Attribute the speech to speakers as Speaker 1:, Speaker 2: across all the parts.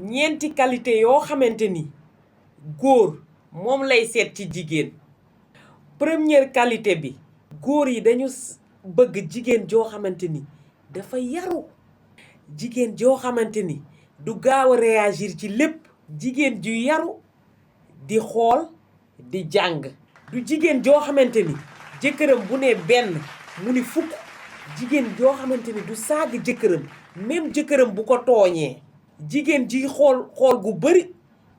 Speaker 1: ñeenti qualité yoo xamante ni góor moom lay seet ci jigéen. Première qualité bi góor yi dañu bëgg jigéen joo xamante ni dafa yaru, jigéen joo xamante ni du gaaw a réagir ci lépp, jigéen ju yaru di xool di jàng, du jigéen joo xamante ni jëkkëram bu ne benn mu ni fukk, jigéen joo xamante ni du saaga jëkkëram même jëkkëram bu ko tooñee, jigéen ji xool gu bari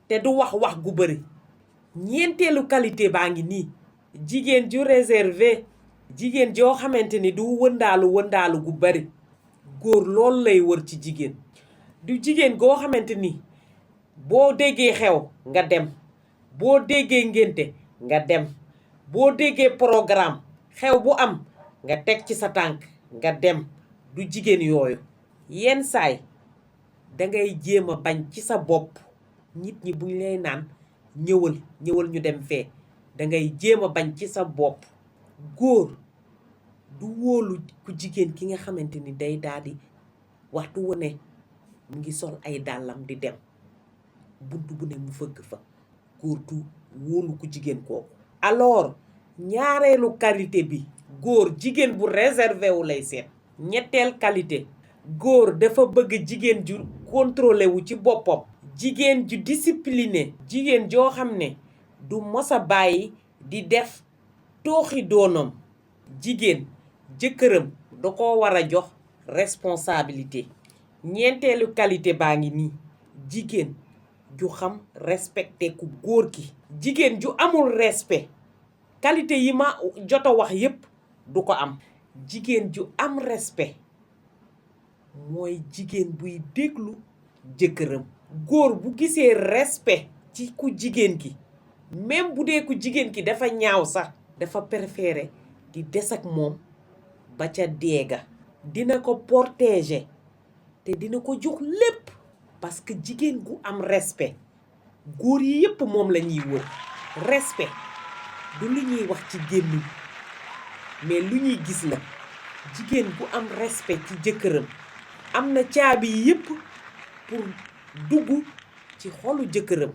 Speaker 1: te du wax gu bari. ñeenteelu qualité baa ngi nii, jigéen ju réservé, jigéen joo xamante ni du wëndaalu gu bari. góor loolu lay wër ci jigéen. du jigéen goo xamante ni boo déggee xew nga dem, boo déggee ngénte nga dem, boo déggee programme xew bu am nga teg ci sa tànk nga dem. du jigéen yooyu. yenn saay dangay jéem a bañ ci sa bopp nit ñi buñ lay naan ñëwal ñu dem fee, dangay jéem a bañ ci sa bopp. góor du wóolu ku jigéen ki nga xamante ni day daldi waxtu wu ne mu ngi sol ay dàllam di dem, bunt bu ne mu fëgg fa. góor du wóolu ku jigéen kooku. alors ñaareelu qualité bi góor jigéen bu réservé wu lay seet. ñetteel qualité góor dafa bëgg jigéen ju contrôlé wu ci boppam, jigéen ju discipliné, jigéen joo xam ne du mos a bàyyi di def tooxi doonam. jigéen jëkkëram da ko war a jox responsabilité. ñeenteelu qualité baa ngi nii, jigéen ju xam respecté ku góor ki. jigéen ju amul respect qualité yi ma jot a wax yépp du ko am. jigéen ju am respect mooy jigéen buy déglu jëkkëram. góor bu gisee respect ci ku jigéen ki, même bu dee ku jigéen ki dafa ñaaw sax, dafa préféré di des ak moom ba ca deega. dina ko protéger te dina ko jox lépp, parce que jigéen gu am respect góor yi yépp moom la ñuy wër. respect du lu ñuy wax ci gémmiñ mais lu ñuy gis la. jigéen gu am respect ci jëkkëram am na caabi yépp pour dugg ci xolu jëkkëram.